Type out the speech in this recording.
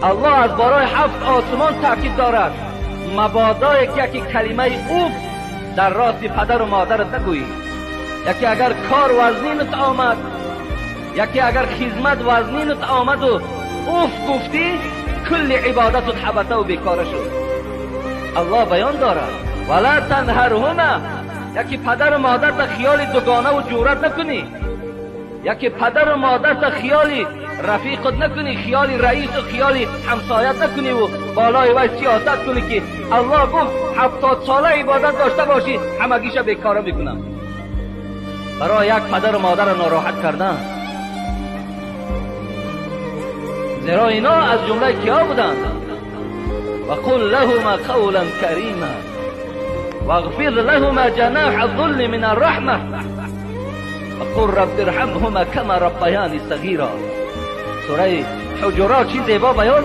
Аллоҳ аз барои ҳафт осмон таъкид дорад. Мабодо яке калимаи уф дар рости падару модарат нагӯӣ. Яке агар кор вазнинат омад, яке агар хизмат вазнинат омаду уф гуфтӣ, кулли ибодатут ҳабатаву бекора шуд. Аллоҳ баён дорад: вала танҳарҳума. Яке падару модарта хиёли дугонаву ҷурат накунӣ, яке падару модарта хиёли рафиқат накунӣ, хиёли раису хиёли ҳамсоят накуниву болои вай сиёсат кунӣ, ки Аллоҳ гуфт 70 сола ибодат дошта бошӣ, ҳамагиша бекора мекунам. Барои як падару модарро нороҳат кардан. Зеро ино аз ҷумлаи киҳо буданд? Ва қул лаҳума қавлан карима вағфир лаҳума ҷанаҳа зулли мин арраҳма ва қул рабби ирҳамҳума кама раббаяни сағира. Сураи Ҳуҷурот чӣ зебо баён.